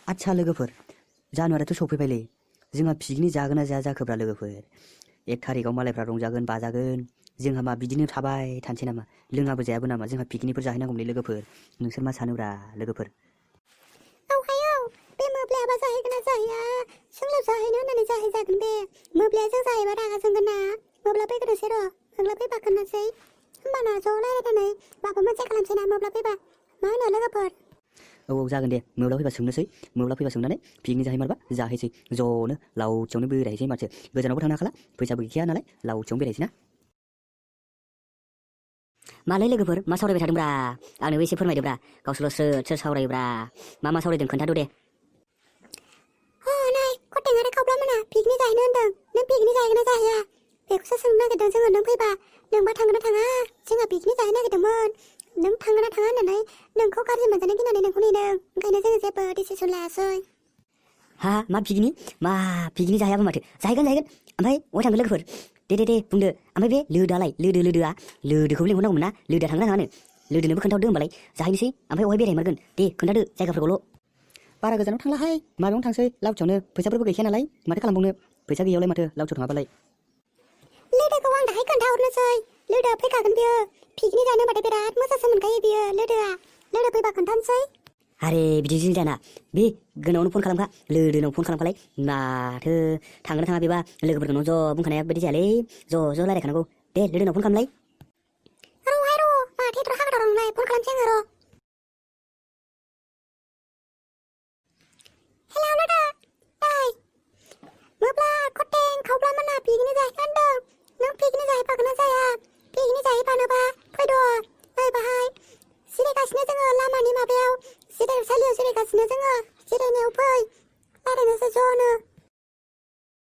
आच्छा लोगोफोर, जानुवारियाथ' सफैबायलै। जोंहा पिकनिक जागोन ना जाया जाखोब्रा लोगोफोर? 1 थारिखआव मालायफ्रा रंजागोन बाजागोन, जोंहा मा बिदिनो थाबाय थानोसै नामा? लोङाबो जायाबो नामा? जोंहा पिकनिकफोर जाहैनांगौमोनलै लोगोफोर। नोंसोर मा सानोब्रा लोगोफोर? औ hayw, बे mwjaयाबा जाहैगोन ना जाहैया? जोंल' जाहैनो होननानै जाहैजागोन बे। mwjaया जों जाहैबा रागा जोंगोन ना? mwja फैग्रोनोसै र', mwja फैबा खोन्थानोसै। होमबाना ज' रायलायनानै माबा मोनसे खालामसै ना mwja फैबा। मा होनो लोगोफोर? औ जागोन दे, mwja फैबा सोंनोसै। mwja फैबा सोंनानै पिकनिक जाहैमारबा जाहैसै। ज'नो लावथियावनो बेरायहैसै माथो। गोजानावबो थांनो हाखाला, फैसाबो गैखाया नालाय लावथियावनो बेरायहैसै ना? मालै लोगोफोर, मा सावरायबाय थादोंब्रा? आंनोबो एसे फोरमायदोब्रा। गावसोरल' सोर सावरायोब्रा? मा सावरायदों खोन्थाद' दे। नाय, कटें आरो खावब्लामोना पिकनिक जाहैनो होनदों। नों पिकनिक जाहैगोन ना जाहैया? बेखौसो सोंनो नागिरदों जोङो। नों फैबा, नोंबा थांगोन ना थाङा? जोंहा पिकनिक जाहैनो नागिरदोंमोन। नों थांगोन ना थाङा होननानै नोंखौ गाज्रि मोनजानो गिनानै नोंखौ नेदों। ओंखायनो जोङो जेबो डिसिसन लायासै। हा मा पिकनिक जाहैयाबो माथो? जाहैगोन। ओमफ्राय अबाव थांगोन लोगोफोर? दे बुंदो। ओमफ्राय बे लोदोआलाय? लोदोखौबो लिंहरनांगौमोन ना? लोदोआ थांगोन ना थाङानो? लोदोनोबो खोन्थाहरदो होमबालाय जाहैनोसै। ओमफ्राय अबेहाय बेरायहैमारगोन? दे खोन्थादो जायगाफोरखौल'। बारा गोजानाव थांलाहाय, माबायावनो थांसै लावथियावनो। फैसाफोरबो गैखाया नालाय माथो खालामबावनो? फैसा गैयालाय माथो लावथियाव थाङाबालाय। लोदोखौ आं दाहाय खोन्थाहरनोसै। लोदोआ फैखागोन बियो। पिकनिक जानो होनबाथाय बिराद मोजांसो मोनखायो बियो लोदोआ। लोदो फैबा खोन्थानोसै। आरे बिदिजों जाना। बे गोनावनो फन खालामखा, लोदोनाव फन खालामखालाय। माथो थांगोन ना थाङा बेबा? लोगोफोरखौ न' ज' बुंखानाया बायदि जायालै। ज' रायलायखानांगौ। दे लोदोनाव फन खालामलाय। र' माथो एथ' हाग्रा दंलाय? फन खालामसै आङो र'। हेलौ लोदो, नै mwja, कटें, खावब्लामोना पिकनिक जाहैनो होनदों। नों पिकनिक जाहैफागोन ना जाया? पिकनिक जाहैफानोबा फैद'। नै बाहाय जिरायगासिनो जोङो लामानि माबायाव, जिरायसालियाव जिरायगासिनो जोङो। जिरायनायाव फै, रायलायनोसै ज'नो।